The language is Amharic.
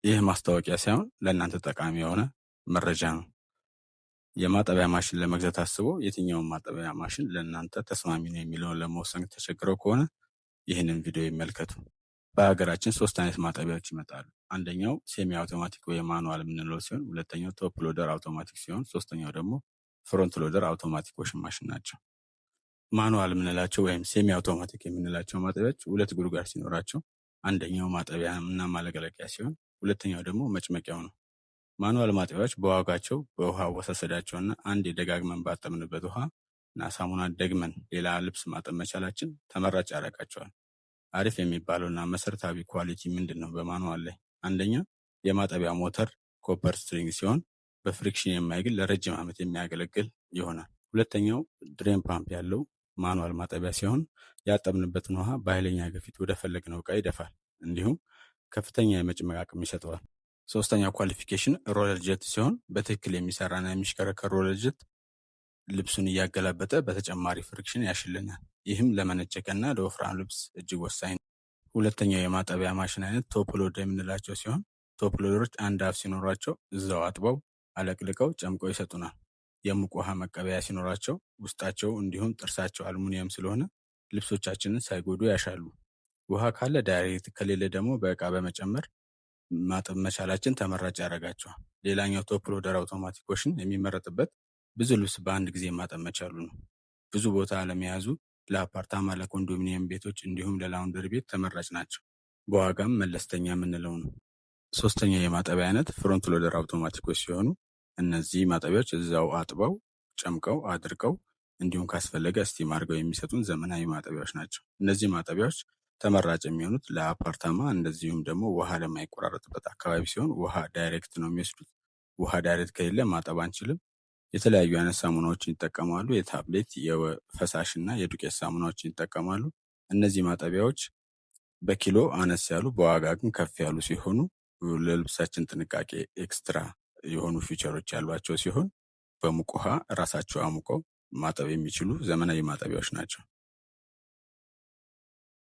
ይህ ማስታወቂያ ሳይሆን ለእናንተ ጠቃሚ የሆነ መረጃ ነው። የማጠቢያ ማሽን ለመግዛት አስበው የትኛውን ማጠቢያ ማሽን ለእናንተ ተስማሚ ነው የሚለውን ለመወሰን ተቸግረው ከሆነ ይህንን ቪዲዮ ይመልከቱ። በሀገራችን ሶስት አይነት ማጠቢያዎች ይመጣሉ። አንደኛው semi automatic ወይም manual የምንለው ሲሆን፣ ሁለተኛው top loader automatic ሲሆን፣ ሶስተኛው ደግሞ front loader automatic washing machine ናቸው። Manual የምንላቸው ወይም semi automatic የምንላቸው ማጠቢያዎች ሁለት ጉድጓድ ሲኖራቸው አንደኛው ማጠቢያ እና ማለቅለቂያ ሲሆን፣ ሁለተኛው ደግሞ መጭመቂያው ነው። Manual ማጠቢያዎች በዋጋቸው፣ በውሃ አወሳሰዳቸው እና አንዴ ደጋግመን ባጠብንበት ውሃ እና ሳሙና ደግመን ሌላ ልብስ ማጠብ መቻላችን ተመራጭ ያደርጋቸዋል። አሪፍ የሚባለው እና መሰረታዊ quality ምንድን ነው? በ manual ላይ አንደኛ የማጠቢያ ሞተር copper string ሲሆን በ friction የማይግል፣ ለረጅም ዓመት የሚያገለግል ይሆናል። ሁለተኛው drain pump ያለው manual ማጠቢያ ሲሆን ያጠብንበትን ውሃ በኃይለኛ ግፊት ወደ ፈለግነው ዕቃ ይደፋል። እንዲሁም ከፍተኛ የመጭመቅ አቅም ይሰጠዋል። ሶስተኛው qualification roller jet ሲሆን በትክክል የሚሰራና የሚሽከረከር roller jet ልብሱን እያገላበጠ በተጨማሪ friction ያሽልናል። ይህም ለመነጨቀና ለወፍራም ልብስ እጅግ ወሳኝ ነው። ሁለተኛው የማጠቢያ ማሽን አይነት top load የምንላቸው ሲሆን top loader ኦች አንድ አፍ ሲኖራቸው እዛው አጥበው፣ አለቅልቀው፣ ጨምቀው ይሰጡናል። የሙቅ ውሃ መቀበያ ሲኖራቸው ውስጣቸው እንዲሁም ጥርሳቸው አልሙኒየም ስለሆነ ልብሶቻችንን ሳይጎዱ ያሻሉ። ውሃ ካለ direct፣ ከሌለ ደግሞ በእቃ በመጨመር ማጠብ መቻላችን ተመራጭ ያደርጋቸዋል። ሌላኛው top loader automatic washing የሚመረጥበት ብዙ ልብስ በአንድ ጊዜ ማጠብ መቻሉ ነው። ብዙ ቦታ አለመያዙ ለአፓርታማ፣ ለኮንዶሚኒየም ቤቶች እንዲሁም ለ laundry ቤት ተመራጭ ናቸው። በዋጋም መለስተኛ የምንለው ነው። ሶስተኛው የማጠቢያ አይነት front loader automatic ኦች ሲሆኑ እነዚህ ማጠቢያዎች እዛው አጥበው፣ ጨምቀው፣ አድርቀው እንዲሁም ካስፈለገ steam አድርገው የሚሰጡን ዘመናዊ ማጠቢያዎች ናቸው። እነዚህ ማጠቢያዎች ተመራጭ የሚሆኑት ለአፓርታማ እንደዚሁም ደግሞ ውሃ ለማይቆራረጥበት አካባቢ ሲሆን ውሃ direct ነው የሚወስዱት። ውሃ direct ከሌለ ማጠብ አንችልም። የተለያዩ አይነት ሳሙናዎችን ይጠቀማሉ። የታብሌት፣ የፈሳሽ እና የዱቄት ሳሙናዎችን ይጠቀማሉ። እነዚህ ማጠቢያዎች በኪሎ አነስ ያሉ፣ በዋጋ ግን ከፍ ያሉ ሲሆኑ ለልብሳችን ጥንቃቄ extra የሆኑ feature ኦች ያሏቸው ሲሆን በሙቅ ውሃ ራሳቸው አሙቀው ማጠብ የሚችሉ ዘመናዊ ማጠቢያዎች ናቸው።